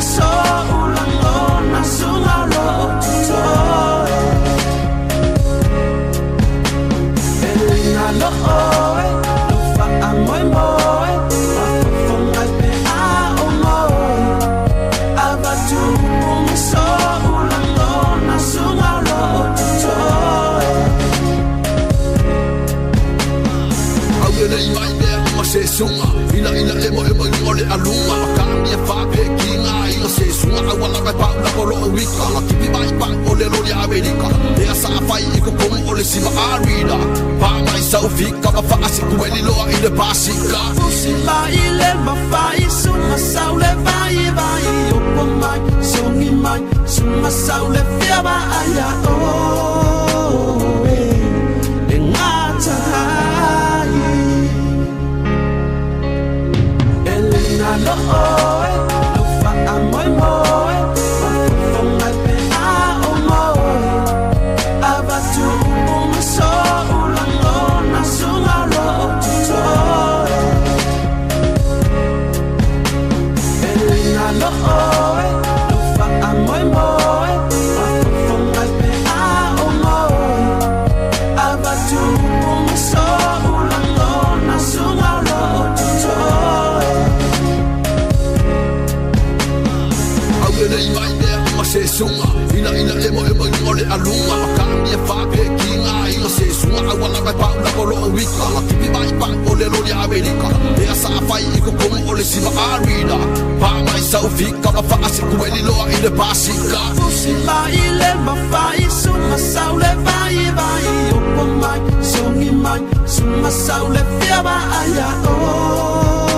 So ulangona sunga lo o tutoe. E le galo oe, lo faamoemoe, mafofoga i pe'a o moe. Avatu upu ma so'u lagona suga o loo totoe. Au le nei mai mea ma se sunga Ina ina emo emo i o le alunga Ka mia fa pe kinga ina se sunga Au ala kai pau la kolo o wika La kipi mai pa o le loli Amerika Ea sa fai i ko komu o le sima arida Pa mai sa ufika ma fa asiku eli loa i le pasika. Fusi vai le mafai suga sau le vai vai opo mai sogi mai suga sau le fia vaaia oe e gata ai. E le galo oe lou faamoemoe, mafofoga i pe'a o moe. Avatu upu ma so'u lagona suga o loo totoe. E le galo oe lou faamoemoe, mafofoga i pe'a o moe. Avatu upu ma so'u lagona suga o loo totoe. Au le nei mai mea ma se sunga Ina ina emo emo i o le alunga Ka mia fa pe kinga ina se sunga Au ala kai pau la kolo o wika La kipi mai pa o le loli Amerika Ea sa fai i ko komu o le sima arida Pa mai sa ufika ma fa asiku eli loa i le pasika. Fusi vai le mafai suga sau le vai vai opo mai sogi mai suga sau le fia vaaia oe.